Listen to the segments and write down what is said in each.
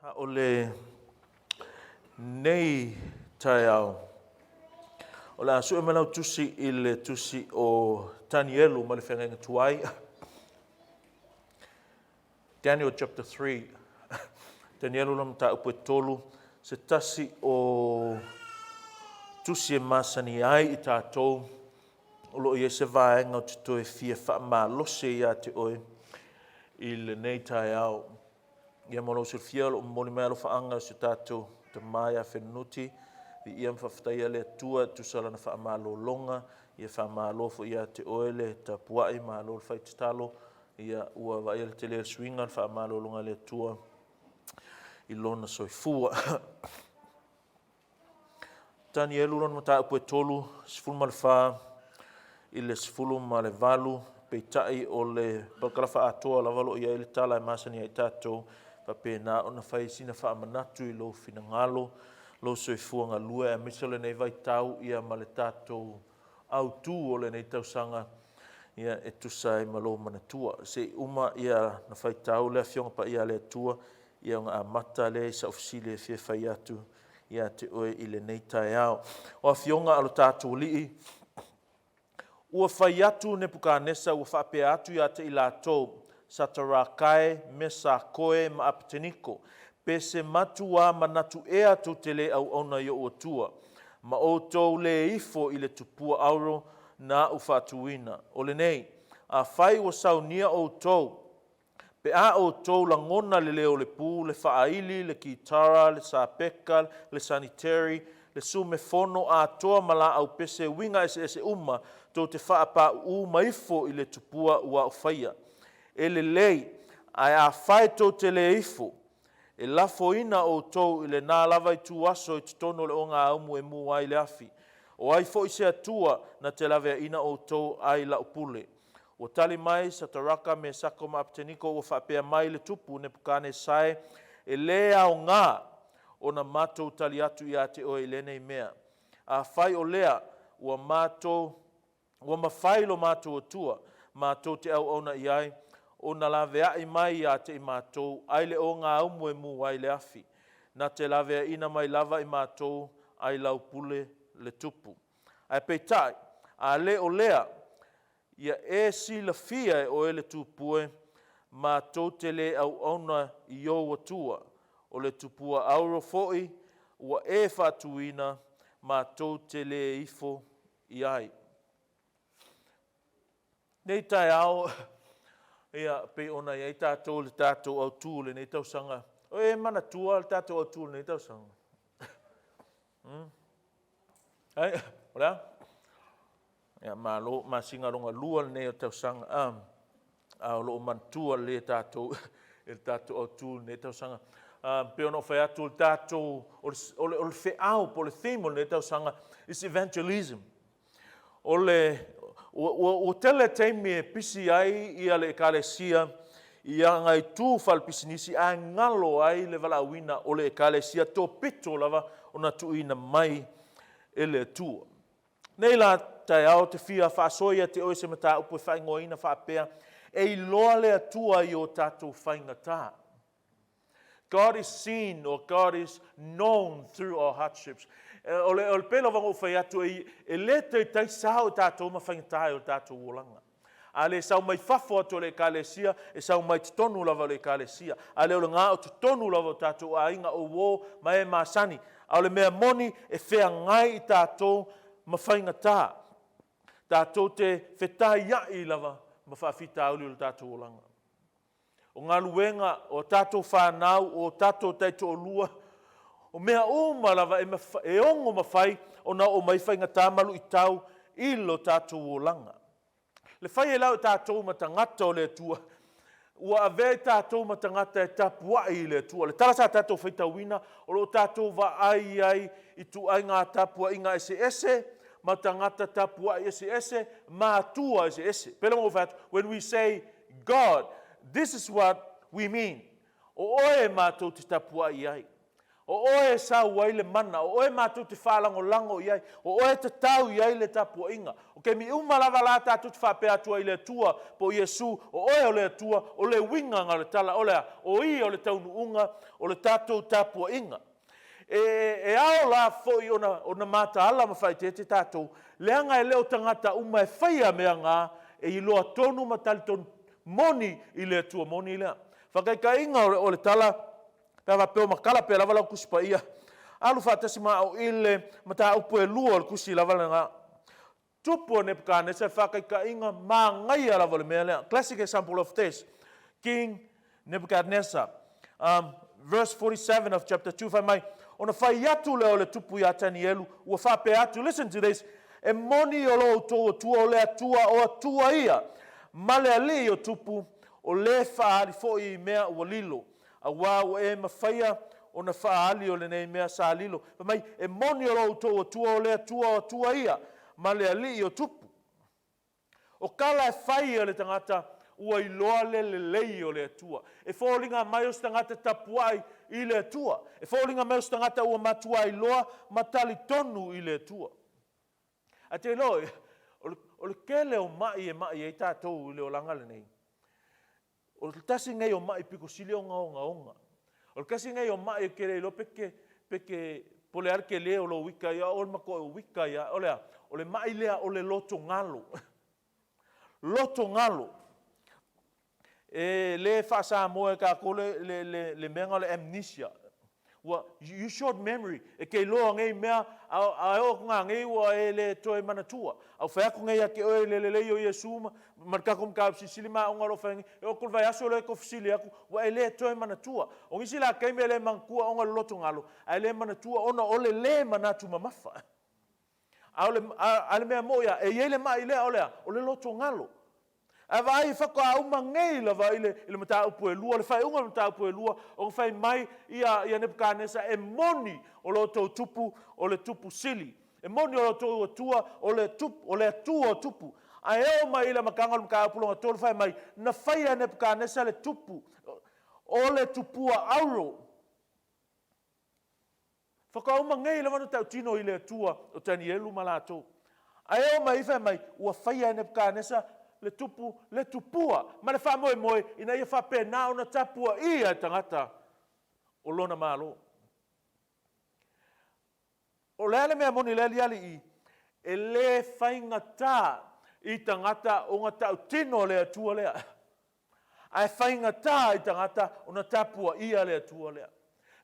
A o lenei taeao, o le a sue mai lau tusi i le tusi o Tanielu ma le Feagaiga Tuai. Daniel chapter 3. Tanielu lona mataupu e tolu, se tasi o tusi e masani ai i tatou, o lo o i ai se vaega ou te toe fia faamalosi ai ia te oe i lenei taeao. Ia mo lou silafia, o lo o momoli mai alofaaga e si o tatou tama ia Fenunuti, viia ma faafetaia le Atua e tusa o lana faamalologa, ia faamalo foi ia te oe le tapuai, malo le fai tatalo, ia ua vaaia le tele o le suiga, le faamalologa a le Atua i lona soifua. Tanielu lona mataupu e 3, 14 i le 18, peitai o le parakalafa atoa lava o lo o i ai le tala e masani ai tatou, faapena ona fai sina faamanatu i lou finagalo, lou soifua galue aemaise o lenei vaitau ia ma le tatou autu o lenei tausaga ia e tusa ai ma lou manatua. Se i uma ia na faitau le Afioga Paia a le Atua ia ona amata lea i sau fesili e fia fai atu ia te oe i lenei taeao. O Afioga a lo tatou Alii, ua fai atu Nepukanesa ua faapea atu ia te i latou, Satarakae, Mesakoe ma Apeteniko, pe se matuā manatu ea tou te le auauna i ou Atua, ma outou le ifo i le tupua auro na aʻu faatuina. O lenei, afai ua saunia outou, pe a outou lagona le leo o le pu, le faaili, le kitara, le sapeka, le sanitary, le sumefono atoa ma laau pese uiga eseese uma, tou te faapāuū ma ifo i le tupua ua aʻu faia. E lelei, ae afai tou te le ifo, e lafoina outou i lena lava ituaso i totonu o le ogāumu e mū ai le afi. O ai foi se Atua na te laveaina outou ai lau pule? Ua tali mai Sataraka, Mesako ma Apeteniko ua faapea mai le tupu Nepukanesae, e lē aogā ona matou tali atu ia te oe i lenei mea. Afai o lea ua matou ua mafai lo matou Atua matou te auauna i ai, ona laveai mai ia te i matou ai le ogāumu e mū ai le afi. Na te laveaina mai lava i matou ai lau pule le tupu. Ae peitai, a le o lea, ia e silafia e oe le tupue, matou te le auauna i ou Atua, o le tupua auro foi ua e faatuina, matou te le ifo i ai. Nei taeao, ia, pei ona i ai tatou i le tatou autu o lenei tausaga. O e manatua le tatou autu o lenei tausaga? Ai, o le a? Ia, malo, masina lona lua lenei o le tausaga, a, a o lo o manatua lelei e tatou i le tatou autu o lenei tausaga. A, pei ona ou fai atu, o le tatou, o le, o le, o le feau po o le theme o lenei tausaga is evangelism. O le, ua, ua, ua tele taimi e pisi ai ia le Ekalesia i ana itu faalepisinisi ae galo ai le valaauina o le Ekalesia topito lava ona tuuina mai e le Atua. Nei la taeao te fia faasoa ia te oe se mataupu e faaigoaina faapea, e iloa le Atua i o tatou faigata. God is seen or God is known through our hardships. O le, o le pei lava ona ou fai atu, e, e le taitai sao i tatou ma faigata i o tatou olaga. A le sau mai fafo atu o le Ekalesia, e sau mai totonu lava o le Ekalesia. A le o lena o totonu lava o tatou aiga, o uō ma e masani. A o le mea moni, e feagai i tatou ma faigata. Tatou te fetaiai lava ma faafitauli o le tatou olaga. O galuega, o tatou fanau, o tatou taitoalua, o mea uma lava e, e ono mafai ona oo mai faigata ma luitau i lo tatou olaga. Le fai e lau i tatou ma tagata o le Atua, ua avea i tatou ma tagata e tapuai i le Atua. Le tala sa tatou faitauina, o lo o tatou vaai ai i ituaiga tapuaiga eseese ma tagata tapuai eseese ma atua eseese. Pei ona ou fai atu, when we say God, this is what we mean. O oe matou te tapuai ai. O oe e sau ai le mana, o oe matou te faalagolago i ai, o oe e tatau i ai le tapuaiga. O taimi uma lava la tatou te faapea atu ai i le Atua po o Iesu, o oe o le Atua, o le uiga na o le tala o le a? O ia o le taunuuga o le tatou tapuaiga. E, e ao la foi ona, ona mataala ma faaeteete tatou, leaga e le o tagata uma e faia mea na e iloa tonu ma talitonu moni i le Atua moni lea. Faataitaiga o le, o le tala, Pe a faapea o matala pea lava lau Tusi Paia, alu faatasi ma au i le mataupu e lua o le Tusi lava lena. Tupu o Nepukanesa le faataitaiga manaia lava o le mea lea. Classic example of this. King Nebuchadnezzar. Verse 47 of chapter 2 fai mai, ona fai atu lea o le tupu iā Tanielu, ua faapea atu, listen to this, e moni o lo outou Atua o le Atua o Atua ia, ma le Alii o tupu, o le faaali foi i mea ua lilo. Auā ua e mafaia ona faaali o lenei mea sa lilo. Fai mai, E moni o lo outou Atua o le Atua o Atua ia, ma le Alii o tupu. O tala e fai a le tagata ua iloa le lelei o le Atua. E foliga mai o se tagata tapuai i le Atua. E foliga mai o se tagata ua matuā iloa ma talitonu i le Atua. Ae te iloa, o le tele o mai e mai ai tatou i le olaga lenei, O le tasi lenei o maʻi pito sili ona ogaoga. O le tasi lenei o maʻi ou te le iloa pe te, pe te, po o le a le tele o lou ita ia oe le matuai ou ita ai lava. O le a? O le maʻi lea o le loto galo. Loto galo. E le faa-Samoa e tatou le, le, le, le mea lena o le amnesia. Ua, you short memory, e te iloa nei mea, a, a e oo atu nanei ua e le toe manatua. A ua fai atu nei ia te oe i le lelei o Iesu ma, ma le tatou mataupu silisili ma aoga o lo o fai nei, e oo atu i le vaiaso lea e toe fesili atu, ua e le toe manatua. O nisi la taimi e le manatua ona o le lotogalo, ae le manatua ona o le lē manatu mamafa. A o le, a, a le mea moi lava, e i ai le maʻi lea o le a? O le lotogalo. Ae vaai, faatoa uma nei lava i le, i le mataupu e lua, le faaiuga o le mataupu e lua, ona fai mai ia, ia Nepukanesa, e moni o lo outou tupu o le tupu sili. E moni o lo outou Atua o le tupu, o le Atua o tupu. Ae oo mai i le amataga o le mataupu lona tolu, fai mai, na faia e Nepukanesa le tupu o le tupua auro. Faatoa uma nei lava ona tautino i le Atua o Tanielu ma latou. Ae oo mai fai mai, ua faia e Nepukanesa le tupu, le tupua, ma le faamoemoe ina ia faapena ona tapuaia e tagata o lona malo. O le a le mea moni i le aliali i? E le faigata i tagata ona tautino le Atua lea. Ae faigata i tagata ona tapuaia le Atua lea.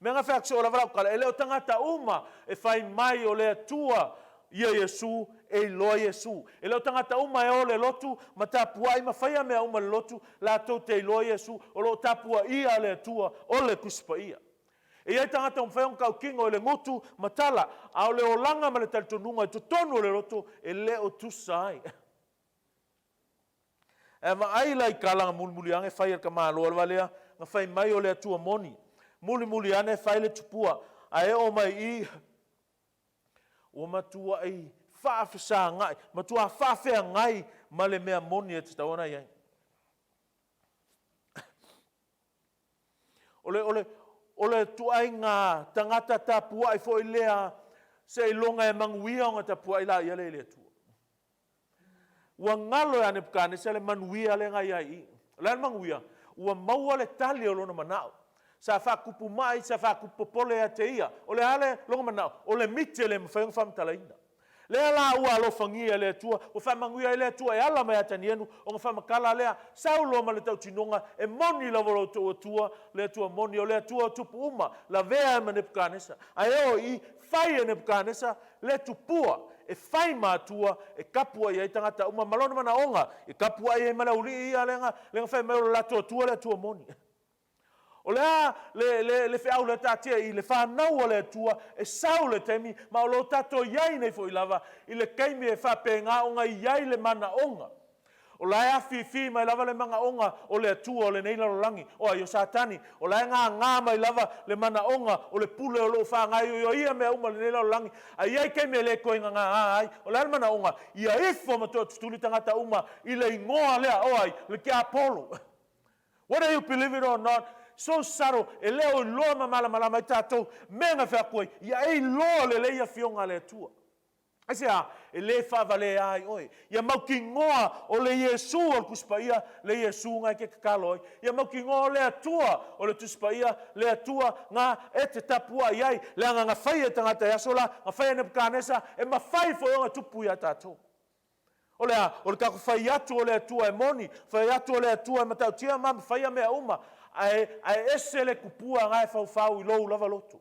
Mea na fai atu soo lava lau tala, e le o tagata uma e fai mai o le Atua ia Iesu, e iloa Iesu. E le o tagata uma e o le lotu ma tapuai ma faia mea uma i le lotu, latou te iloa Iesu, o lo o tapuaia le Atua o le Tusi Paia. E i ai tagata ua mafai ona tautino i le gutu ma tala, a o le olaga ma le talitonuga i totonu o le loto e le o tusa ai. Ae vaai la i tala na mulimuli ane fai e le tamaloa lava lea na fai mai o le Atua moni. Mulimuli ane fai le tupua, ae oo mai i ua matuai faafesagai, matua faafeagai ma le mea moni e tatau ona i ai. O le, o le, o le tuaiga tagata tapuai foi lea seiloga e manuia ona tapuai laia lea i le Atua. Ua galo ia Nepukanesa le manuia lea na i ai i i. O le a le manuia? Ua maua le tali o lona manao. Sa faatupu mai, sa faatupu popole ia te ia. O le a le lona manao? O le miti e le mafai ona faamatalaina. Lea la ua alofagia e le Atua, ua faamanuia ai le Atua e ala mai ia Tanielu, ona faamatala lea, Sau loa ma le tautinoga, e moni lava lo outou Atua, le Atua moni, o le Atua o tupu uma, lavea ai ma Nepukanesa. Ae oo i i, fai e Nepukanesa le tupua e fai ma atua e tapuai ai tagata uma ma lona manaoga, e tapuai ai ma le aualii ia lea na, lea na fai mai o le latou Atua le Atua moni. O le a le, le, le feau lea taatia i le fanau a le Atua e sau le taimi, ma o lo o tatou i ai nei foi lava i le taimi e faapena ona i ai le manaoga. O la e afifi mai lava le manaoga o le atua o lenei lalolagi, o ai? O Satani. O la e gagā mai lava le manaoga o le pule o lo o faagaioioia mea uma o lenei lalolagi, a i ai taimi e le toe gagā ai. O le a le manaoga? Ia ifo ma toatutuli tagata uma i le igoa lea, o ai? Le tiapolo. Whether you believe it or not, So subtle, e le o iloa ma malamalama ai tatou mea na fai atu ai, ia e iloa lelei Afioga a le Atua. Aisea? E le faavalea ai oe. Ia mautinoa o le Iesu o le Tusi Paia, le Iesu na e te tatalo ai. Ia mautinoa o le Atua o le Tusi Paia, le Atua na e te tapuai ai. Leaga na faia e tagata i aso la, na faia e Nepukanesa, e mafai foi ona tupu ia tatou. O le a? O le tatou fai atu o le Atua e moni, fai atu o le Atua e matautia ma faia mea uma, ae, ae ese le tupua na e faufau i lou lava loto.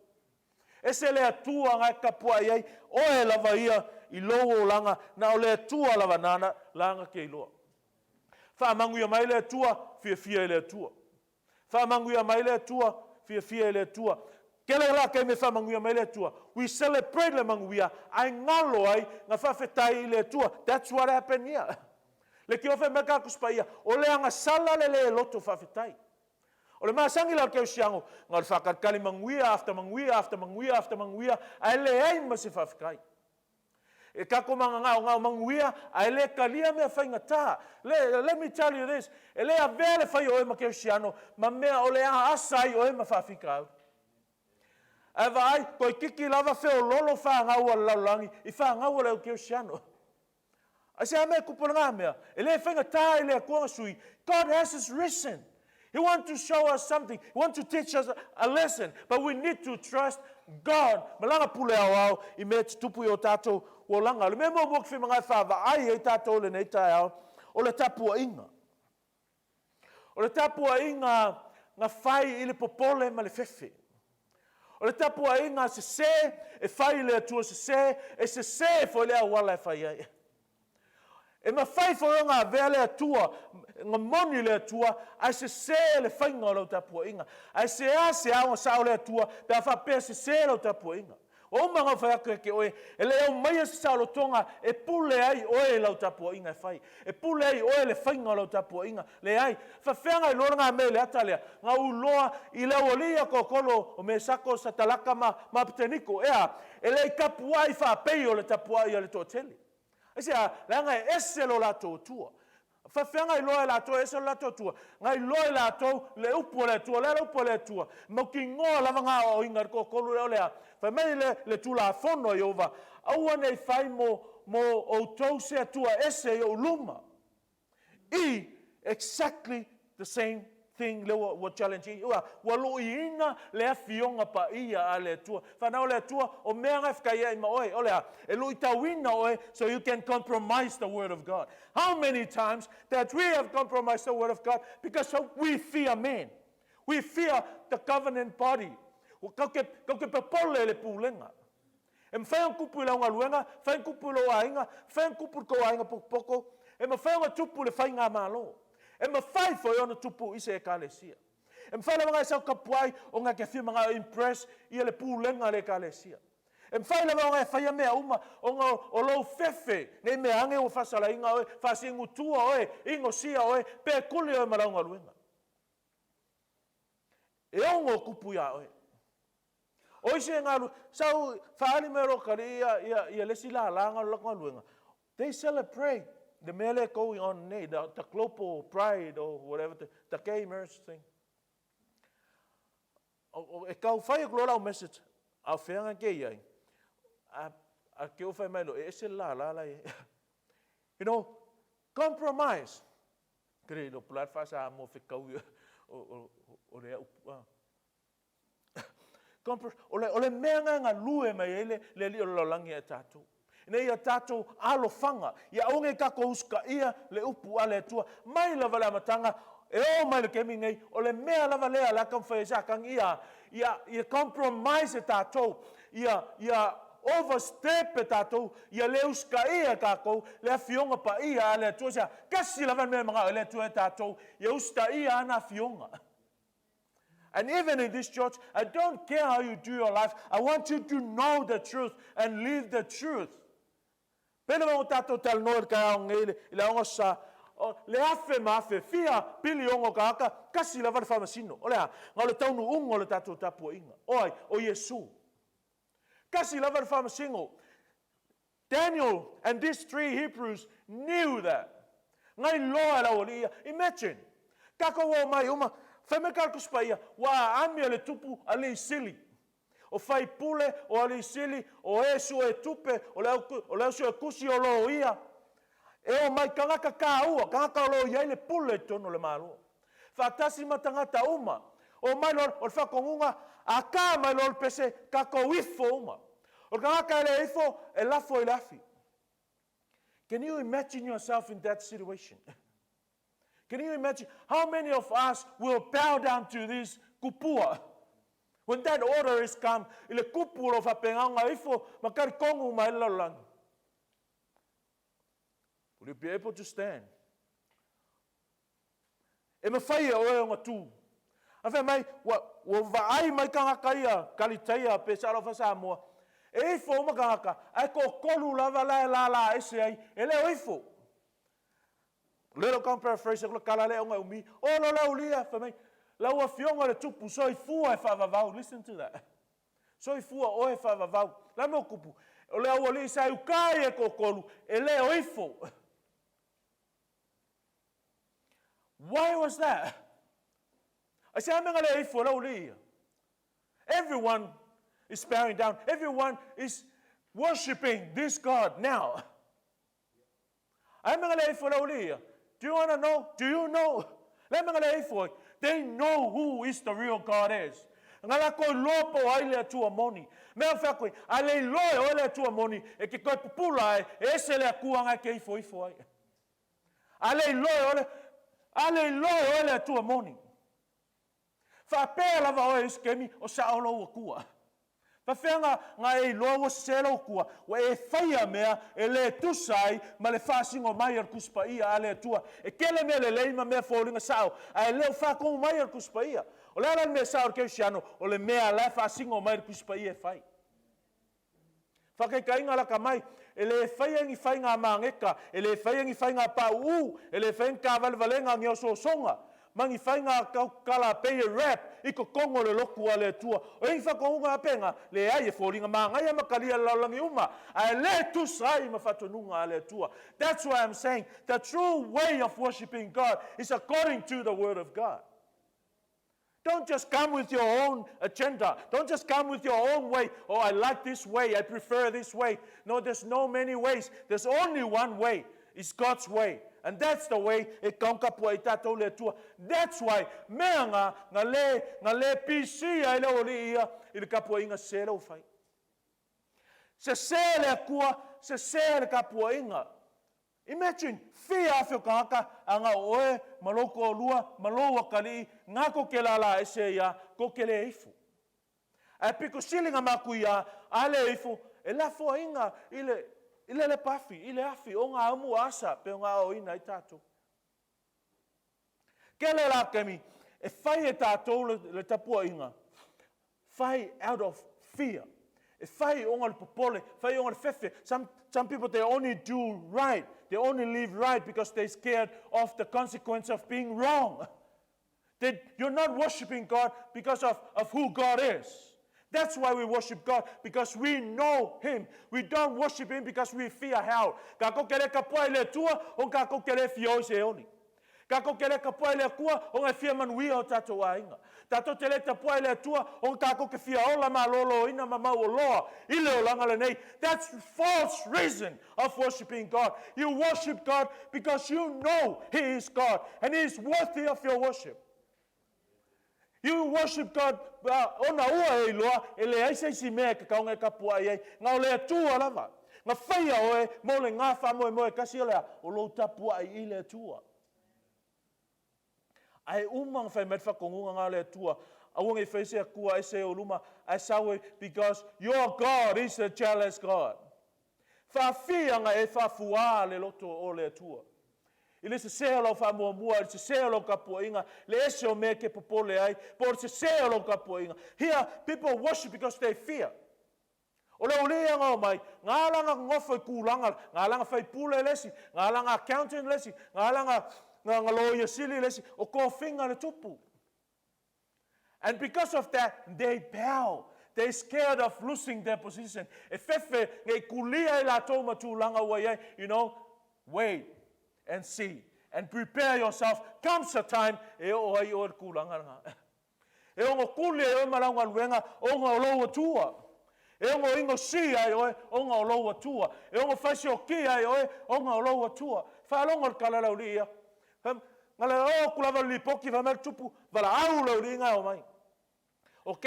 Ese le Atua na e tapuai ai, oe lava ia i lou olaga, na o le Atua lava nana lana te iloa. Faamanuia mai le Atua, fiafia i le Atua. Faamanuia mai le Atua, fiafia i le Atua. Kele la taimi e faamanuia mai le Atua. We celebrate le manuia, ae galo ai na faafetai i le Atua. That's what happened here. Le tio fai mai ka Tusi Paia, o le agasala le le loto faafetai. O le masani la o le kerisiano, na o le faatalitali manuia after manuia after manuia after manuia, ae leai ma se faafetai. E tatou mananao manuia, ae le talia mea faigata. Let me tell you this, e le avea le fai o oe ma kerisiano, ma mea o le a asa ai oe ma faafitauli. Ae vaai, toeitiiti lava feoloolo fanau a le lalolagi i fanau a le au kerisiano. Aisea mea e tupu ai lena mea? E le faigata i le Atua na sui. God has his reason. He want to show us something. He want to teach us a lesson. But we need to trust God. Ma lana pule aoao i mea e tutupu i o tatou olaga. O le mea muamua ou te fia manao e faavaai ai tatou i lenei taeao, o le tapuaiga. O le tapuaiga na fai i le popole ma le fefe. O le tapuaiga sese e fai i le Atua sese, e sese foi le auala e fai ai. E mafai foi ona avea le Atua, na moni le Atua, ae sese le faiga o lau tapuaiga. Ae seasea ona sao le Atua pe a faapea sese lau tapuaiga. Ua uma ona ou fai atu ia te oe, e le aumaia se saolotoga e pule ai oe i lau tapuaiga e fai. E pule ai oe le faiga o lau tapuaiga. Leai. Faafefea ona iloa lena mea i le ata lea? Na ou iloa i le aualii a toatolu o Mesako, Satalaka ma Apeteniko. Ea, e le i tapuai faapei o le tapuai a le toatele. Aisea? Leaga e ese lo latou Atua. Faafefea ona iloa e latou e ese lo latou Atua? Na iloa e latou le upu a le Atua. O le a le upu a le Atua? Mautinoa lava na aoaoina e le toatolu lea o le a? Fai mai le Tulafono a Ieova, Aua ne i fai mo outou se Atua ese i ou luma. I exactly the same thing lea ua challenge i, ua luiina le Afioga Paia a le Atua. Fanau a le Atua, o mea na e fekaiai ma oe, o le a? E luitauina oe so you can compromise the word of God. How many times that we have compromised the word of God because we fear men. We fear the covenant body. Ua kau ke popole i le pulega. E mafai ona tupu i lau galuega, mafai ona tupu i lou aiga, mafai ona tupu i le tou aiga pokopoko, e mafai ona tupu i le faigamalo. E mafai foi ona tupu i se ekalesia. E mafai lava ona e sau tapuai ona e te fia manao e impress ia le pulega a le ekalesia. E mafai lava ona e faia mea uma ona o lou fefe nei mea ane ua faasalaina oe, faasiigutua oe, inosia oe, pe kuli oe ma lau galuega. E ono tupu ia oe. O isi e galu, sau faaali mai o lo kalii ia le isi lala na o le latou galuega. They celebrate the mea lea e going on nei, the global pride or whatever, the gay marriage thing. E tau fai atu loa lau message, a o fea na ke i ai? A ke o fai mai loa, e ese le lala la i ai. You know, compromise. Kere lo pula wha-Samoa fekau o le au. O le mea lena e galue mai ai le Alii o le lalolagi ia tatou. Ina ia tatou alofaga, ia aua ne i tatou usitaia le upu a le Atua. Mai lava i le amataga, e oo mai i le taimi lenei, o le mea lava lea o le a taumafai ai Satani ia compromise e tatou, ia overstep e tatou, ia le usitaia e tatou le Afioga Paia a le Atua. Aisea? Tasi lava le mea e manao ai le Atua ia tatou, ia usitaia ana Afioga. And even in this church, I don't care how you do your life, I want you to know the truth and live the truth. Pei lava ona tatou talanoa i le taeao nei i le aoga sa, le afe ma afe, fia piliona o tagata, tasi lava le faamasino. O le a? Na o le taunuuga o le tatou tapuaiga. O ai? O Iesu. Tasi lava le faamasino. Daniel and these three Hebrews knew that. Ngai loa e le aualii ia. Imagine, tatou o mai uma, Fai mai ka le Tusi Paia, ua aami e le Tupu alii sili. O faipule, o alii sili, o e sue tupe, o le au, o le au sue tusi o loia. E o mai tagata taua, tagata o lo o i ai le pule i totonu o le Malo. Faatasi ma tagata uma. O mai loa, o le faatonuga, a ta mai loa le pese, tatou ifo uma. O le tagata e le ifo, e lafo i le afi. Can you imagine yourself in that situation? Can you imagine how many of us will bow down to this kupua? When that order is come, i le kupu o lo faapena ona ifo ma talitonu uma ai le lalolagi. Will you be able to stand? E mafai e oe ona tu. A fai mai, ua, ua vaai mai tagata ia, Kalitaia pe sa alofa Samoa, e ifo uma tagata, ae toatolu lava la e lala ese ai, e le o ifo. O lea o paraphrase aku le tala lea ona e umi. O lo lau lia, fai mai, lau afioga le tupu, soifua e faavavau. Listen to that. Soifua oe e faavavau. La mo kupu, o le aualii sa i ukai e toatolu, e le o ifo. Why was that? I say, I'm le ifo lau lia. Everyone is bowing down. Everyone is worshiping this God now. I'm le ifo lau lia. Do you want to know? Do you know? Le mea le ifo. They know who is the real God is. Nga la koi loa po ai le Atua moni. Mea whea koe, a le iloa e oe le Atua moni, e ke koe pupula ai, e ese le Atua ngai ke ifo ifo ai. A le iloa e oe, a le iloa e oe le Atua moni. Faapea lava oe isi kemi o sa o lou Atua. Faafefea nga, nga e iloa ua sese lou Atua, ua e faia mea e le tusa ai ma le faasino mai o le Tusi Paia a le Atua. E tele mea lelei ma mea foliga sao, ae le o faatomu mai e le Tusi Paia. O le a la le mea sao o le kerisiano, o le mea la e faasino mai le Tusi Paia e fai. Faataitaiga lata mai, e le faia ni faiga mageta, e le faia ni faiga pauu, e le faia ni tavalevalega ni osoosoga, ma ni faiga tautala pei e rap i totonu o le lotu a le Atua. O ai ni faatonuga faapena? Leai, e foliga magaia ma talia e le lalolagi uma, ae le tusa ai ma faatonuga a le Atua. That's why I'm saying the true way of worshiping God is according to the Word of God. Don't just come with your own agenda. Don't just come with your own way. Oh, I like this way. I prefer this way. No, there's no many ways. There's only one way. It's God's way. And that's the way e kaunkapu ai tatou le Atua. That's why mea nga, nga le, nga le pisi ai le aualii ia i le tapuaiga sese lau fai. Sese le Atua, sese le tapuaiga. Imagine, fia afe o tagata a nga o oe ma lou toalua ma lou atalii, nga kou ke lala ese ia, kou ke le ifo. Ae pito sili nga maku ia, a le ifo, e lafoaiga i le, i le lepa afi, i le afi o nga aumu asa pe o nga aoaoina ai tatou. Kele la kemi, e fai e tatou le, le tapuaiga, fai out of fear. E fai ona le popole, fai ona le fefe. Some people, they only do right. They only live right because they're scared of the consequence of being wrong. You're not worshiping God because of who God is. That's why we worship God, because we know Him. We don't worship Him because we fear hell. Kakou ke le tapuai i le Atua, ona kakou ke le fia o i Seoli. Kakou ke le tapuai i le Atua, ona e fia manuia o tatou aiga. Tatou te le tapuai i le Atua, ona kakou ke fia ola malōlōina ma mauoloa i le olaga lenei. That's false reason of worshiping God. You worship God because you know He is God and He is worthy of your worship. You worship God ona ua e iloa e leai se isi mea e tatau ona e tapuai ai, na o le Atua lava. Na faia oe mo le gā faamoemoe tasi o le a, o lou tapuai i le Atua. Ae uma ona fai mai le faatonuga na o le Atua, aua nei fai se Atua ese i ou luma, ae sau e, because your God is a jealous God. Faafia na e faafuā le loto o le Atua. I le sese o lau faamuamua, i le sese o lau tapuaiga, le ese o mea e te popole ai, po o le sese o lau tapuaiga. Here, people worship because they fear. O le aualii ia nga omai, nga ala nga nofo i tulaga, nga ala nga faipule le isi, nga ala nga accountant le isi, nga ala nga, nga, nga lawyer sili le isi, o tofiga le tupu. And because of that, they bow. They scared of losing their position. E fefe nei kulia i latou ma tulaga ua i ai, wait and see. And prepare yourself, comes a time e oo ai oe i le tulaga lena. E ono kuli ai oe ma lau galuega ona o lou Atua. E ono inosia ai oe ona o lou Atua. E ono faisiokia ai oe ona o lou Atua. Faalogo i le tala a le aualii ia. Na le oo atu lava i le lipoti fai mai le tupu, valaau le aualii na e omai. Ok,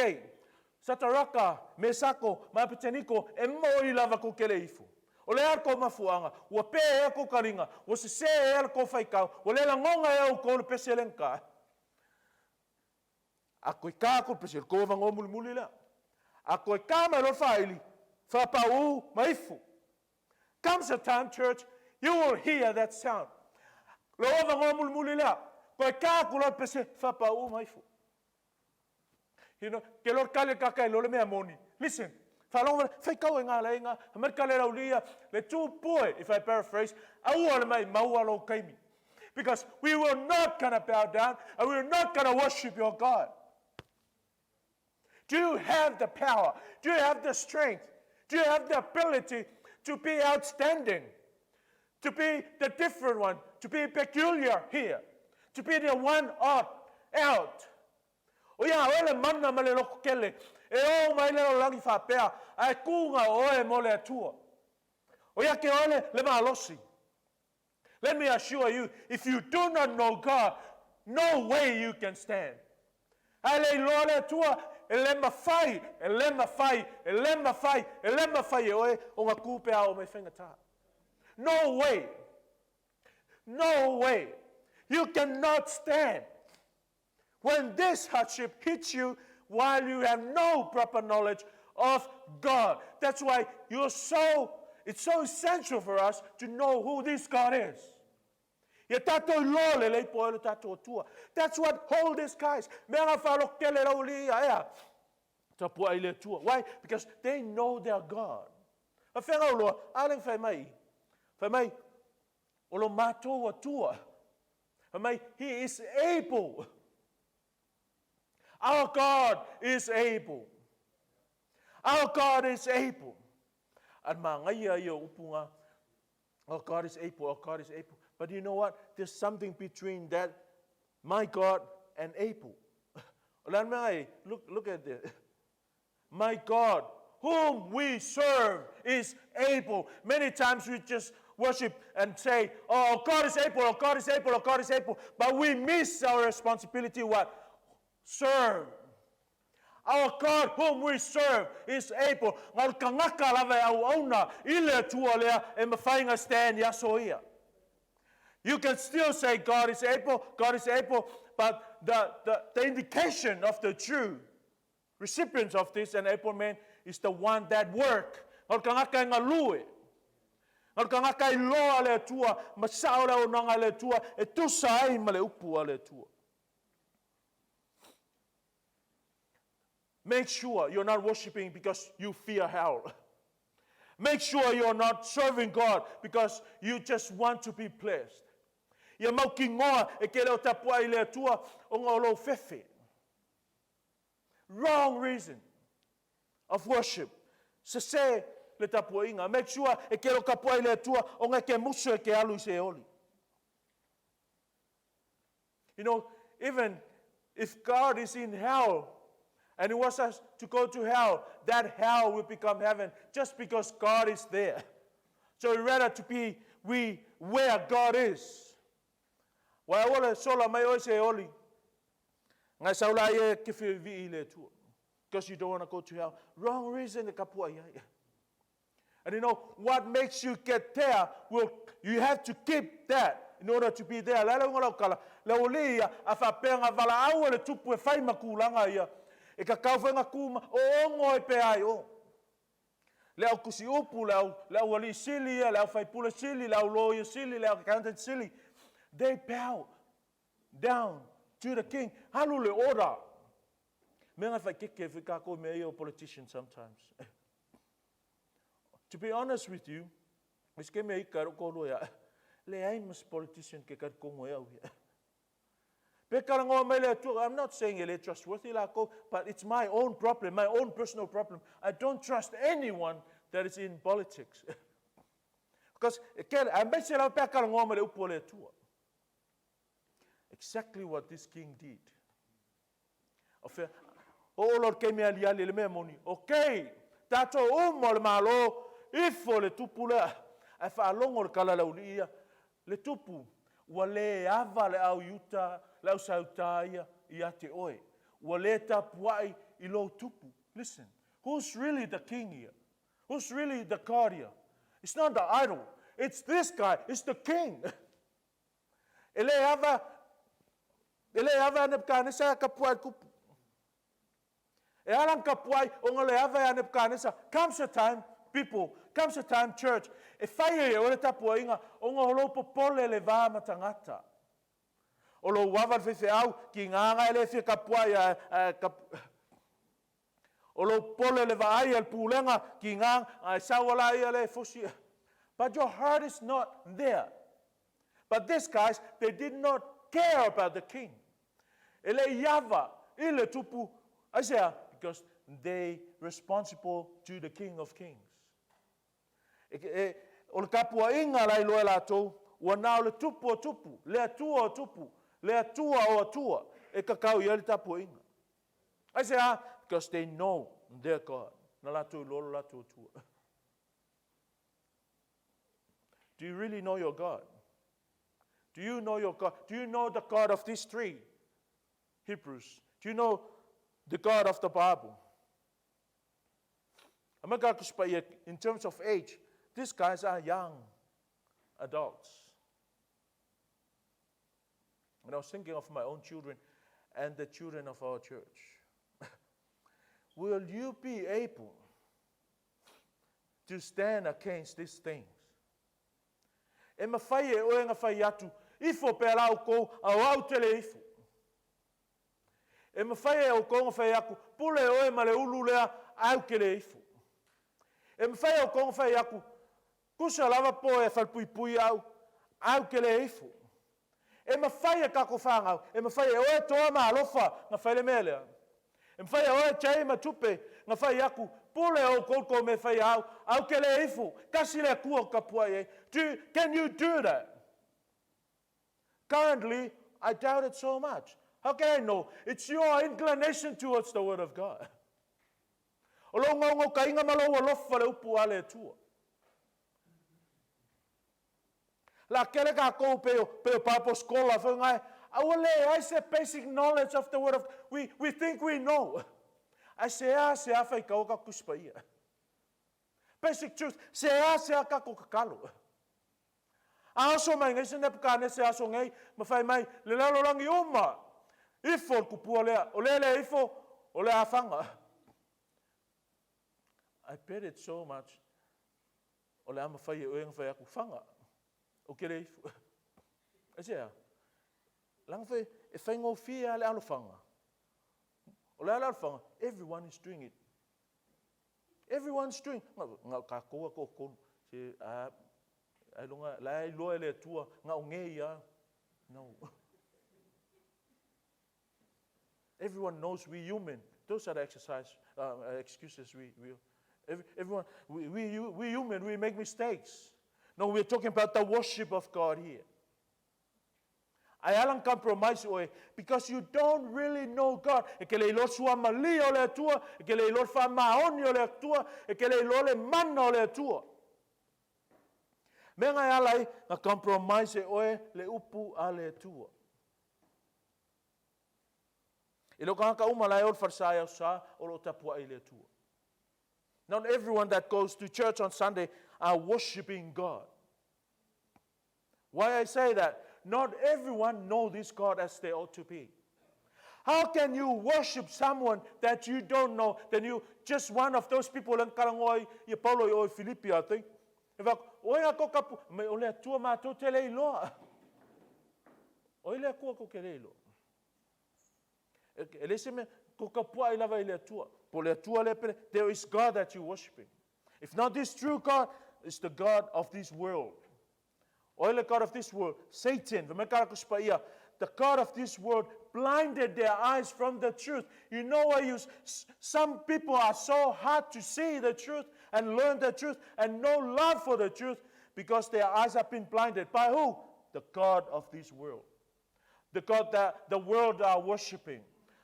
Sataraka, Mesako ma Apeteniko, e moi lava tou te le ifo. O le a le tou mafuaaga? Ua pe ea tou taliga? Ua sese ea le tou faitau? Ua le lagona ea outou le pese lea na ta? A toe ta atu le pese, o le tou avanoa mulimuli lea. A toe ta mai loa le faaili, faapauu ma ifo. Comes a time, church, you will hear that sound. Lou avanoa mulimuli lea, toe ta atu loa le pese, faapauu ma ifo. You know, ke loa kale kaka e lole mea moni. Listen, faalogo mai, faitau e ngā lei ngā, mai kale lau lia, le tūpue, if I paraphrase, aua le mai maua lou taimi. Because we will not gonna bow down and we are not gonna worship your God. Do you have the power? Do you have the strength? Do you have the ability to be outstanding? To be the different one? To be peculiar here? To be the one up, out? O ia oe le mana ma le loto tele e ō mai le lalolagi faapea, ae tū na oe mo le Atua. O ia te oe le, le malosi. Let me assure you, if you do not know God, no way you can stand. A e le iloa le Atua, e le mafai, e le mafai, e le mafai, e le mafai e oe ona kū pe a oo mai faigata. No way. No way. You cannot stand. When this hardship hits you while you have no proper knowledge of God. That's why you're so, it's so essential for us to know who this God is. Ia tātou iloa lelei po o le tātou Atua. That's what hold these guys. Mea ngā whaaloko tele rau li ia ea. Tapua i le Atua. Why? Because they know their God. A whenga uloa, a leng whai mai. Whai mai, o lo mātou Atua. Fai mai, He is able. Our God is able. Our God is able. A māngaia ia o upu ngā, Our God is able, our God is able. But you know what? There's something between that, my God, and able. O le a le mea e, look, look at this. My God, whom we serve, is able. Many times we just worship and say, oh, God is able, oh, God is able, oh, God is able. But we miss our responsibility, what? Serve. Our God whom we serve is able. Ngā o kangaka lava e auauna i le Atua lea e mawhai ngā stand i aso ia. You can still say God is able, God is able, but the, the, the indication of the true Recipients of this enablement is the one that work. O le kangaka e galue. O le kangaka e iloa le Atua, ma sao le auaunaga a le Atua e tusa ai ma le upu a le Atua. Make sure you're not worshiping because you fear hell. Make sure you're not serving God because you just want to be blessed. Ia mautinoa e ke leo tapuai i le Atua ona o lou fefe. Wrong reason of worship. Sese le tapuaiga. Make sure e ke lo tapuai le Atua ona e ke musu e ke alu i Seoli. You know, even if God is in hell and He wants us to go to hell, that hell will become heaven just because God is there. So we rather to be we where God is. Ua aua le sola mai oe Seoli. Ngai sau la ia ke whiwi i le Atua. Because you don't want to go to hell. Wrong reason e kapua i ai. And you know, what makes you get there, will, you have to keep that in order to be there. Le ala unga lau kala, le oli ia, a whapea ngā wala aua le tupu e whai ma kūlanga ia. E ka kau whai ngā kūma, o ongo e pe ai o. Le au kusi upu, le au, le au alii sili ia, le au faipule sili, le au lawyer sili, le au accountant sili. They bow down to the king. Alu le order. Mea ngai whai keke whai kākou mea ia o politician sometimes. To be honest with you, is ke mea ika ro kōrua ia, le ai mas politician ke kari kongo e au ia. Pe karangoa mai le Atua, I'm not saying e le trustworthy lākou, but it's my own problem, my own personal problem. I don't trust anyone that is in politics. Because, ke, aemaise lava pe a karangoa mai le upu a le Atua. Exactly what this king did. O fea, oo loa i le taimi e aliali ai le mea moni, okay, tatou uma o le Malo, ifo le tupu lea. Ae faalogo i le tala a le aualii ia, le tupu, ua le ava le au Iuta, le au Sautā ia ia te oe. Ua le tapuai i lou tupu. Listen, who's really the king here? Who's really the God here? It's not the idol. It's this guy. It's the king. E le ava, e le ava ia Nebukanesa ia kapuai i le tupu. E ala ona kapuai ona o le ava ia Nebukanesa. Comes a time, people, comes a time, church, e fai ai e oe le tapuaiga ona o lou popole le va ma tagata. O lou ava i le faifeau, tiga na e le fia kapuai ae, ae kapu... O lou popole le vaai a le pulega, tiga na e sau a la ia lea e fosi. But your heart is not there. But these guys, they did not care about the king. E le i ava i le tupu, aisea? Because they responsible to the King of Kings. E, e, o le tapuaiga la iloa e latou, ua na o le tupu o tupu, le Atua o tupu, le Atua o atua, e tatau i ai le tapuaiga. Aisea? Because they know their God. Na latou iloa lo latou Atua. Do you really know your God? Do you know your God? Do you know the God of these three Hebrews? Do you know the God of the Bible? In terms of age, these guys are young adults. And I was thinking of my own children and the children of our church. Will you be able to stand against these things? E mafai e oe na fai atu, ifo pea la oukou, a o au te le ifo. E mafai e oukou na fai atu, pule oe ma le ulu lea, au ke le ifo. E mafai e oukou na fai atu, tusa lava po e falepuipui au, au ke le ifo. E mafai e tatou fanau, e mafai e oe Toa ma Alofa na fai le mea lea. E mafai e oe Jay ma Tupe na fai atu, pule oukou tou mea fai a au, au ke le ifo, tasi le Atua ou te tapuai ai. Do, can you do that? Currently, I doubt it so much. How can I know? It's your inclination towards the Word of God. O lou gaogaokaiga ma lou alofa le upu a le Atua. La kele kākou pei o, pei o Bible scholar foi ngai, aua leai se basic knowledge of the word of, we, we think we know. Ae se a se a faitaua ka Tusi Paia. Basic truth, se a se a kako kakalo. A oso mai nei se Nebuchadnezzar aso nei, ma fai mai, le lalolagi uma, ifo le kupua lea, o lea le ifo, o le afaga. I bet it so much, o le a mafai e oe ona fai atu, Faga, ou te le ifo. Aisea? Leaga foi e faigofie lava le alofaga. O le a le alofaga? Everyone is doing it. Everyone's doing. Na o tatou a toatolu. Se, a, ailoga, la e iloa e le Atua, na o nei a. No. Everyone knows we human. Those are the exercise, excuses we, we every, everyone, we, we, we human, we make mistakes. No, we're talking about the worship of God here. Ae ala na compromise oe because you don't really know God. E ke le iloa suamalia o le Atua, e ke le iloa le faamaoni o le Atua, e ke le iloa le mana o le Atua. Mea nga e ala ai na compromise e oe le upu a le Atua. E le o tagata uma la e o le falesa i Aso Sa o lo o tapuai i le Atua. Not everyone that goes to church on Sunday are worshiping God. Why I say that? Not everyone know this God as they ought to be. How can you worship someone that you don't know? Then you just one of those people le kalangoa i Paulo i o i Filipi, I think. E whak, oe a ko kapu, me o le Atua mātou te le iloa. Oi le Atua ko ke le iloa. E, e le se mea, ko ka puai lava i le Atua. Po le Atua le pele, there is God that you worshiping. If not this true God, it's the God of this world. Oi le God of this world, Satan, the God of this world blinded their eyes from the truth. You know why you, some people are so hard to see the truth and learn the truth and no love for the truth because their eyes have been blinded by who? The God of this world. The God that the world are worshiping.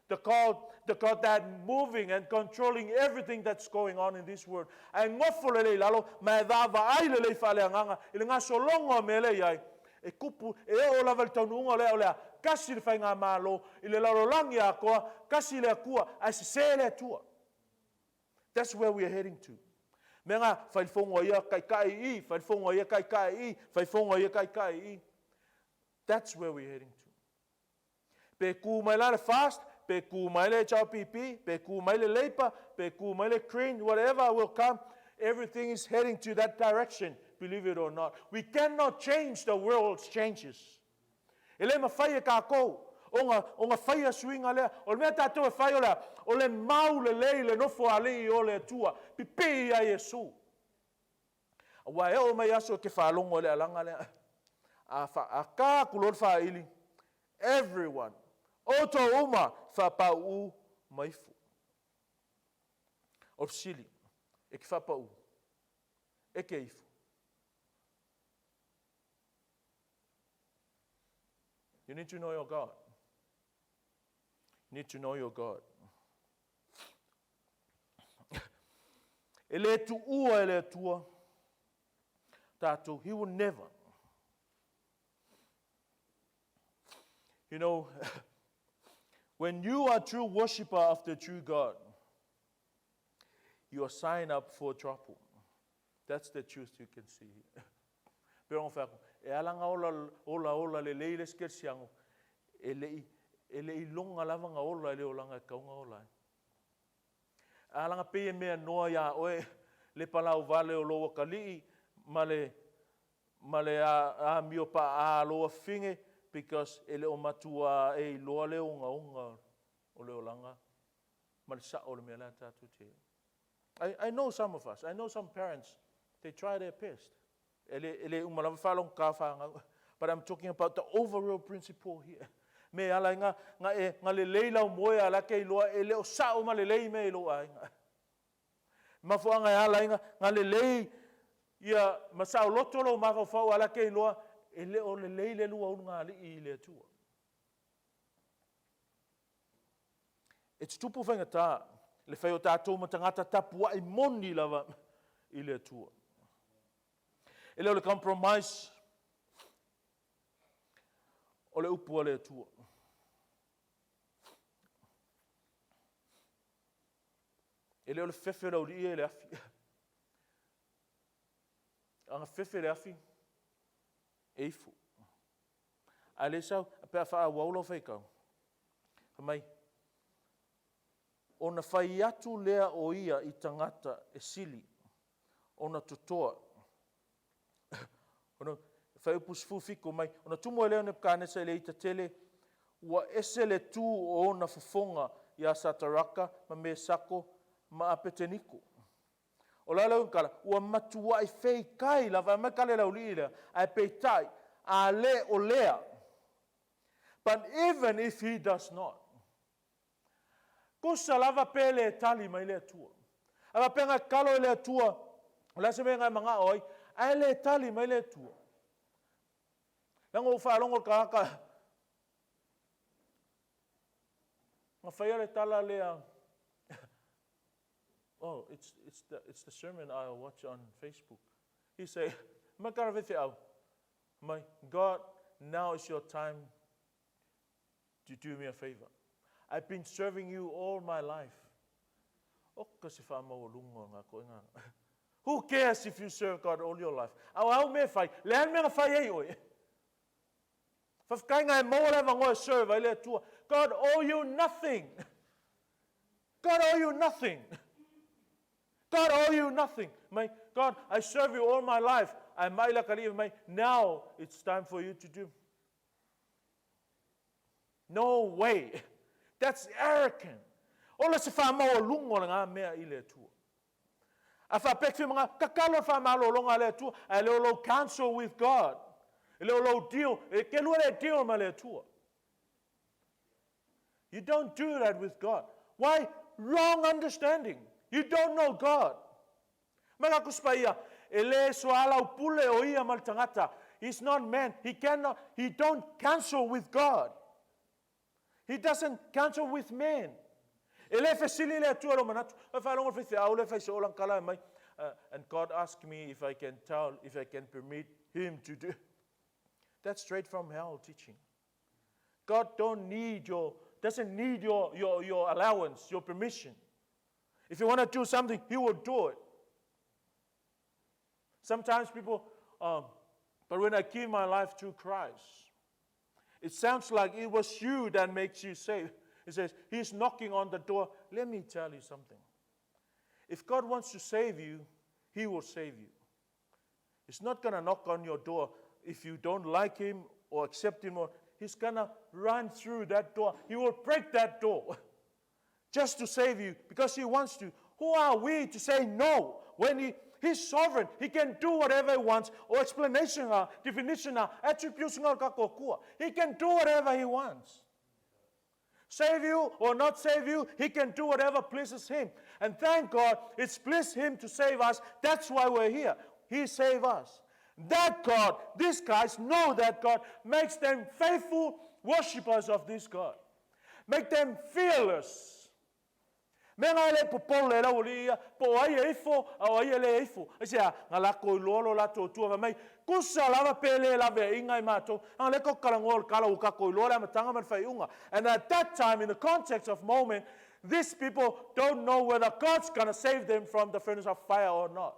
The God, the God that moving and controlling everything that's going on in this world. Ae nofo lelei i lalo, ma e vaavaai lelei faaleagaga i le gasologa o mea lea e i ai, e kupu, e oo lava i le taunuuga o lea o le a tasi le faigamalo i le lalolagi atoa, tasi le Atua, ae sese le Atua. That's where we are heading to. Mea nga, fai le fono a ia taitai i i, fai le fono a ia taitai i i, fai fono a ia taitai i i. That's where we are heading to. Pe kū mai la le fast, pe kū mai le HRPP, pe kū mai le Labour, pe kū mai le Green, whatever will come, everything is heading to that direction, believe it or not. We cannot change the world's changes. E le mawhai e kākou, ona, ona whaia suiga lea. O le mea tātou e whai o lea, o le mau lelei le nofo alii o le Atua, pipii ia Iesu. Aua e oo mai aso e ke faalogo i le alaga lea, a, fa, a ka aku loa le faaili, everyone, outou uma, faapau'u ma ifo. O le fesili, e ke faapau'u, e ke ifo. You need to know your God. You need to know your God. E le tuua e le Atua tātou. He will never. You know, when you are true worshiper of the true God, you are signed up for trouble. That's the truth you can see here. Pe ona whai aku, e ala nga ola, ola, ola le lei le siango, e le i, e le i longa lava nga ola e le olanga e kaunga ola ai. A laga pei e mea noa iā ʻoe le palau wale o lou akalii ma le ma le amio paʻā a lou afafine because e le o matuā e iloa le ogaoga o le olaga ma le saʻo o le mea lea tatou te i ai. I, I know some of us, I know some parents, they try their best. E le, e le uma lava faalogotā fanau. But I'm talking about the overall principle here. Me ala i nga, nga e, nga lelei lau moe a la ke iloa e le o sao ma lelei mea i lou aiga. Mafuaaga e ala i nga, nga lelei ia ma saoloto lou mafaufau a la ke iloa e le o lelei le lua ulugalii i le Atua. E tutupu faigata le fai o tatou ma tagata tapuai moni lava i le Atua. E le o le compromise o le upu a le Atua. E le o le fefe o le auli'i ia i le afi. Aga fefe le afi, e ifo. A le sau, pe a faaauau lau faitau. Fai mai, ona fai atu lea o ia i tagata e sili ona totoa. Ona fuaiupu 17 mai, ona tumu ai lea o Nepukanesa i le ita tele, ua ese le tū o ona fofoga iā Sataraka ma Mesako ma Apeteniko. O le a le uiga Ua matuai feikai lava, aumai kale le auli'i lea, ae peitai, a le o lea. But even if he does not. Tusa lava pe le tali mai le Atua. A faapea nga tatalo i le Atua, o le a se mea nga e mana'o ai, ae le tali mai le Atua. Leaga ua ou faalogo i le tagata na faia le tala lea. Oh, it's, it's, the, it's the sermon I watch on Facebook. He say, mai kara feau, my God, now is your time to do me a favor. I've been serving you all my life. Oka se whaamaualunga o ngā koe ngā. Who cares if you serve God all your life? Au au me whai, le an mea whai ei oe. Faafetai nga e maua le avanoa e serve ai le Atua. God owe you nothing. God owe you nothing. God owe you nothing. Mai, God, I serve you all my life. Ae mai la kali'i mai, now it's time for you to do. No way. That's arrogant. Ola se whaamaualunga o le ngā mea i le Atua. A faapea ki whima tatalo le faamalologa a le Atua, ae le o lou counsel with God. E le o lou deal, e ke lua le deal ma le Atua. You don't do that with God. Why? Wrong understanding. You don't know God. Mai ka kusi paia, e le soalaupule o ia ma le tagata. He's not man. He cannot, he don't counsel with God. He doesn't counsel with men. E le fesili le Atua i lou manatu. Ua faalogo le faifeau lea e fai soo lana tala e mai, And God asked me if I can tell, if I can permit him to do. That's straight from hell teaching. God don't need your, doesn't need your, your, your allowance, your permission. If you want to do something, he will do it. Sometimes people, um, but when I give my life to Christ, it sounds like it was you that makes you safe. He says, He's knocking on the door. Let me tell you something. If God wants to save you, He will save you. He's not going to knock on your door if you don't like Him or accept Him. Or, he's going to run through that door. He will break that door just to save you because He wants to. Who are we to say no when He He's sovereign. He can do whatever he wants. O explanation a, definition a, attributes nga ka kokua. He can do whatever he wants. Save you or not save you, he can do whatever pleases him. And thank God, it's pleased him to save us. That's why we're here. He saved us. That God, these guys know that God makes them faithful worshippers of this God. Make them fearless. Mea nga e le popole e laualii ia, po o ai e ifo, a o ai e le ifo. Aisea, nga lako iloa lo latou Atua fai mai, Kusa lava pe le laveaiga i matou, a le ko kalagoa o le kala ua kakou iloa le amataga ma le faaiuga. And at that time, in the context of moment, these people don't know whether God's gonna save them from the furnace of fire or not.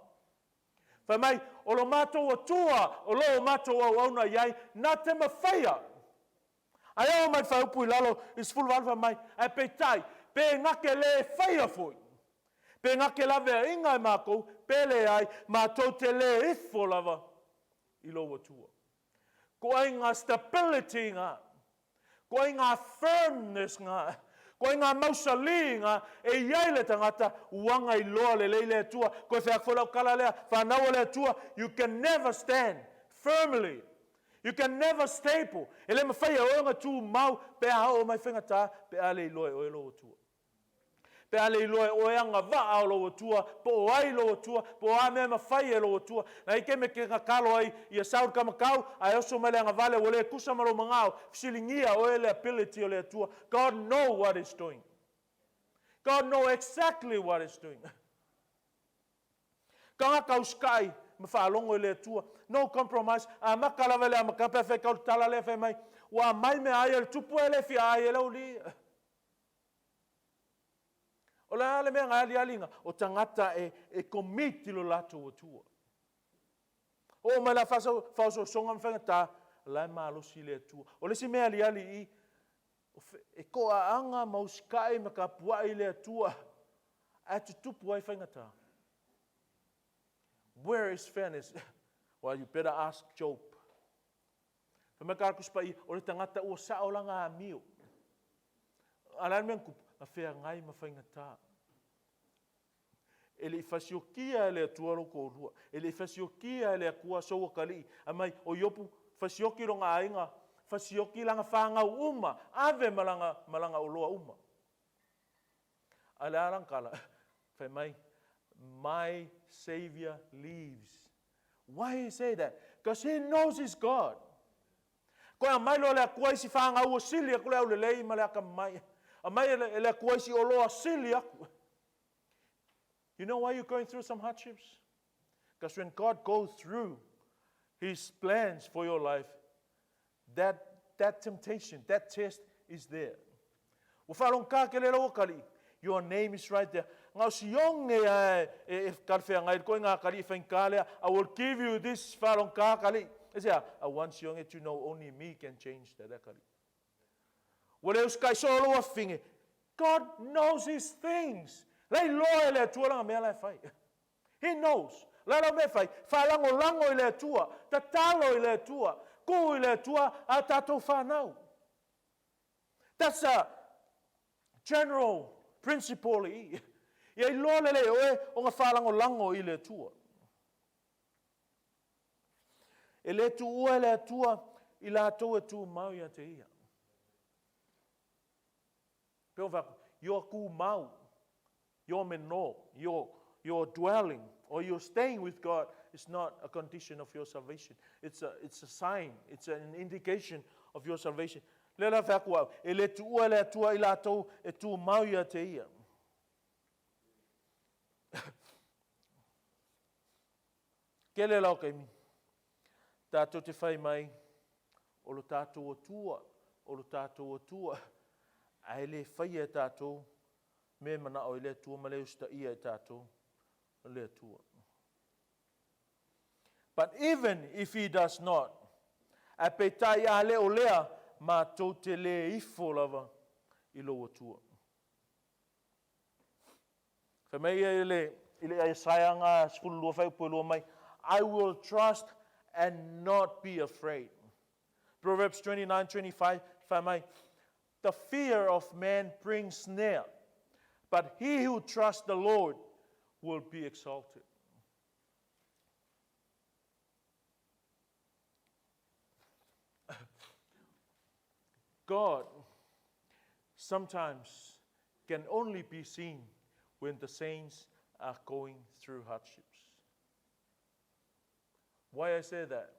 Fai mai, o lo matou Atua, o lo o matou auauna i ai, na te mawhaia. Ae oo mai le faaupu i lalo i 18 fai mai, ae peitai, pe gake le faia foi, pe gake laveaiga e makou, pe leai, matou te le ifo lava i lou Atua. Ko ai nga stability nga, ko ai nga firmness nga, ko ai nga mausali nga e i ai le tagata uaga iloa lelei le Atua. Koe feaku foi lau kala lea, whanau o le Atua, you can never stand firmly. You can never staple. E le mawhai e oe nga tū mau pe a oo mai whaingatā, pe a le iloa e oe lou Atua. Pe a le iloa e oe anga waa o lou Atua, po o ai lou Atua, po o a mea e mawhai e lou Atua. Na ike me ke ngakalo ai ia Saul kamakau, ae oso mai le agavale ua le kusa ma lou magao, fesiligia oe le ability o le Atua. God know what he's doing. God know exactly what he's doing. Tagata usikai ma faalogo i le Atua. No compromise. Amata lava i le amataga pe a fai kau le tala lea fai mai, ua aumai mea ai a le tupu e le fia ai e le aualii. O le a le mea na aliali o tagata e, e commit i lo latou Atua. Oo mai la faaosoosoga ma faigata, la e malosi le Atua. O le isi mea aliali i, e toaaga ma usikai ma tapuai i le Atua, ae tutupu ai faigata. Where is fairness? Well, you better ask Job. Fai mai ka Tusi Paia, o le tagata ua sao lana amio. A le a le mea na tupu? Na feagai ma faigata. E le i fasiokia e le Atua lou toalua. E le i fasiokia e le Atua sou atalii. Aumai, o Iopu, fasioki lona aiga, fasioki lana fanau uma, ave ma lana, ma lana oloa uma. A le a lana tala? Fai mai, my Savior lives. Why he say that? Because he knows he's God. Koe aumai loa le Atua isi fanau ua sili atu le aulelei ma le akamai. Aumai e le Atua isi oloa sili atu. You know why you're going through some hardships? Because when God goes through His plans for your life, that, that temptation, that test is there. Ua faalogogā tele lau atalii. Your name is right there. Nga o sionge ae e, e talafeagai le koe ngā atalii e faigata lea. I will give you this faalogogā atalii. E se a, I want sionge to know only me can change that atalii. Ua le usikai soo lou afafine. God knows his things. La iloa e le Atua lana mea la e fai. He knows. La lau mea e fai, faalagolago i le Atua, tatalo i le Atua, ku i le Atua a tatou whanau. That's a general principle i. Ia iloa lelei e oe o nga faalagolago i le Atua. E le tuua e le Atua i latou e tumau ia te ia. Pe o fai atu, your tumau, your meno, your, your dwelling, or your staying with God is not a condition of your salvation. It's a, it's a sign, it's an indication of your salvation. Lea la fai atu au, e le tuua e le Atua i latou e tumau ia te ia. Tele la o taimi, tatou te fai mai, o lo tatou Atua, o lo tatou Atua, ae le faia e tatou mea e manao ai le Atua ma le usitaia e tatou le Atua. But even if he does not, ae peitai a le o lea, matou te le ifo lava i lou Atua. Fai mai ia i le, i le Isaia nga 12 fuaiupu e 2 mai, I will trust and not be afraid. Proverbs 29:25 fai mai, The fear of man brings snare, but he who trusts the Lord will be exalted. God sometimes can only be seen when the saints are going through hardships. Why I say that?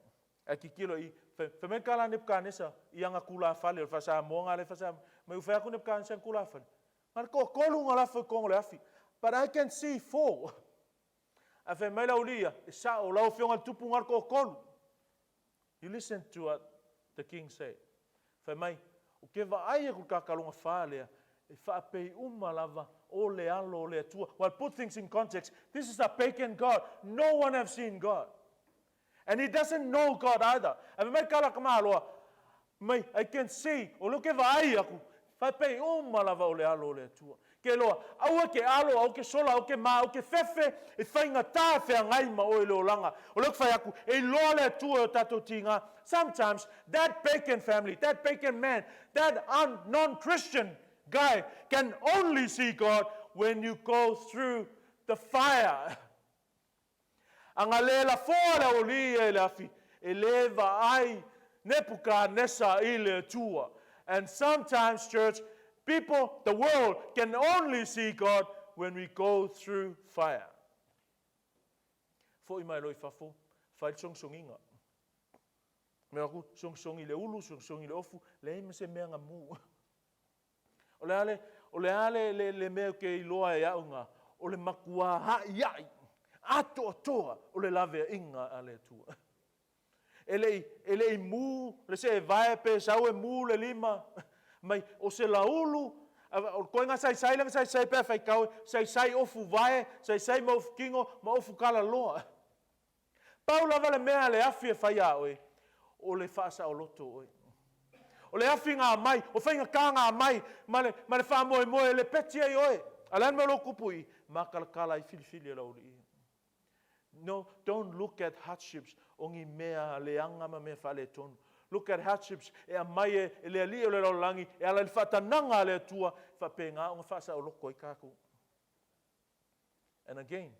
Ae kikilo i, fai mai ka la Nebukanesa i anga kulafale, o le faa-Samoa nga le faa-Samoa, mai u fai aku Nebukanesa anga kulafale. Nga le toatolu nga lafo i kongo le afi. But I can see four. Ae fai mai le aualii ia, e sao, lau afioga i le tupu nga le toatolu. You listen to what the king said. Fai mai, Ou te vaai aku i le kakaloga fa lea, e faapei uma lava o le alo o le Atua. Well, put things in context. This is a pagan God. No one have seen God. And he doesn't know God either. Ae fai mai le kala tamaloa, mai, I can see, o lea ou te vaai aku, faapei uma lava o le alo o le Atua. Ke loa, aua ke alo, aua ke sola, aua ke mā, aua ke fefe, e faigata e feagai ma oe i le olaga. O lea ou te fai atu, e iloa le Atua e o tatou tiga. Sometimes, that pagan family, that pagan man, that un, non-Christian guy can only see God when you go through the fire. A nga le lafoa le aualii ia i le afi, e le vaai Nepukanesa i le Atua. And sometimes, church, people, the world can only see God when we go through fire. Foi mai loa i fafo, fai le sogisogiga. Mea aku, sogisogi i le ulu, sogisogi i le ofu, leai ma se mea nga mu. O le a le, o le a le, le, le mea ou te iloa e au nga, o le matua haʻihaʻi atoatoa o le laveaiga a le Atua. E le i, e le i mu le seevae pe sau e mu le lima mai, o se laulu, o le koe nga saisai lea nga saisai pe a faitau e, saisai ofu vae, saisai ma ofu kino, ma ofu kalaloa. Pau lava le mea a le afi e fai iā oe, o le faasaoloto oe. O le afi nga aumai, o faigata nga aumai, ma le, ma le faamoemoe e lepeti ai oe. A o le a le mea o lo o tupu i i? Matalatala ai filifili e le aualii ia. No, don't look at hardships o ni mea leaga ma mea faaletonu. Look at hardships e aumai e, e le Alii o le lalolagi e ala i le faatanaga a le Atua, e faapena ona faasaoloto ai tatou. And again,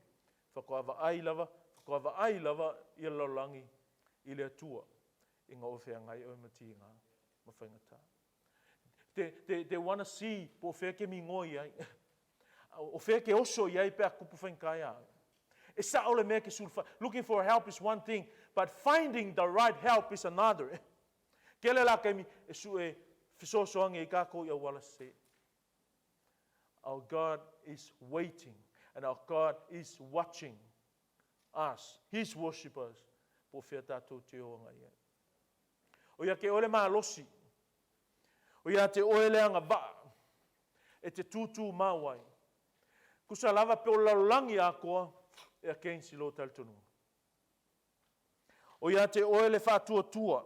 faatoa vaai lava, faatoa vaai lava ia le lalolagi i le Atua ina ua feagai oe ma tiga ma faigata. They, they, they wanna see po o fea e te migoi ai. O fea e te oso i ai pe a tupu faigata iā oe. E sao le mea ke sulufai. Looking for help is one thing, but finding the right help is another. Kele la taimi e sue fesoasoani ai kākou i auala sese. Our God is waiting and our God is watching us, His worshippers, po o fea tātou te o agai ai. O ia te oe le malosi, o ia te oe le agavaa e te tūtū mau ai. Kusa lava pe o le lalolagi atoa e against i lō talitonuga. O ia te oe le faatuatua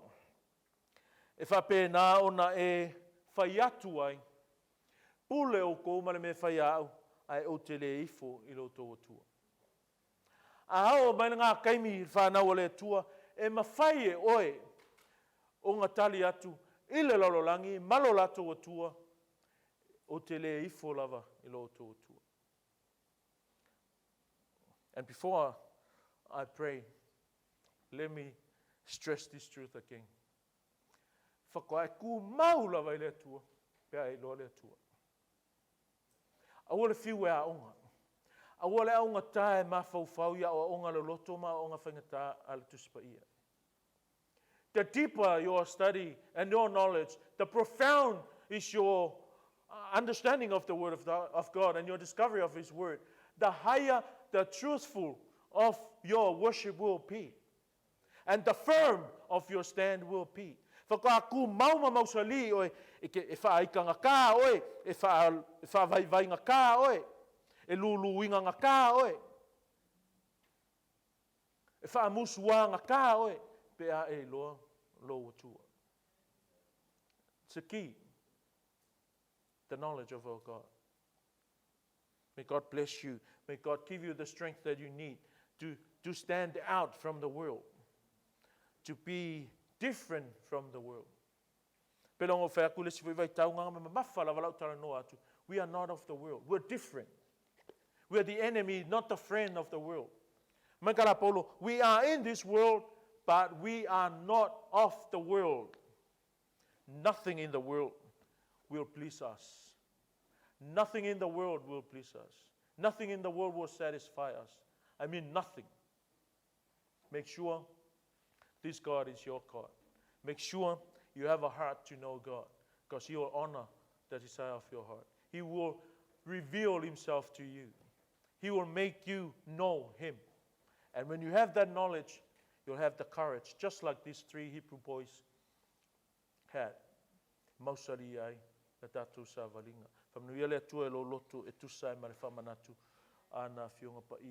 e faapena ona e fai atu ai, Pule outou ma le mea e fai a au, ae ou te le ifo i lo outou Atua. A oo mai lena taimi i le fanau a le Atua, e mafai e oe ona tali atu i le lalolagi ma lo latou Atua, Ou te le ifo lava i lo outou Atua. And before I pray, let me stress this truth again. Faatoa e tumau lava i le Atua pe a e iloa le Atua. Aua le fiu e aoga. Aua le augata e mafaufau i aoaoga loloto ma aoaoga faigata a le Tusi Paia. The deeper your study and your knowledge, the profound is your understanding of the Word of God and your discovery of His Word, the higher the truthful of your worship will be. And the firm of your stand will be. Faatoa tumau ma mausali oe e, ke, e faaikagata oe, e, faa, e faavaivaigata oe, e luluigagata oe, e faamusuagata oe, pe a e iloa lou Atua. It's a key, the knowledge of our God. May God bless you. May God give you the strength that you need to stand out from the world, to be different from the world. Pele o fai atu le isi foi vaitau nga ma mamafa lava lau talanoa atu. We are not of the world. We're different. We are the enemy, not the friend of the world. Mai ka la Paulo, we are in this world, but we are not of the world. Nothing in the world will please us. Nothing in the world will please us. Nothing in the world will satisfy us. I mean, nothing. Make sure this God is your God. Make sure you have a heart to know God, because He will honor the desire of your heart. He will reveal Himself to you. He will make you know Him. And when you have that knowledge, you'll have the courage, just like these three Hebrew boys had. Mausali ai la tatou savaliga. Faamanuia le Atua i lou loto e tusa ai ma le faamanatu a na afioga paia.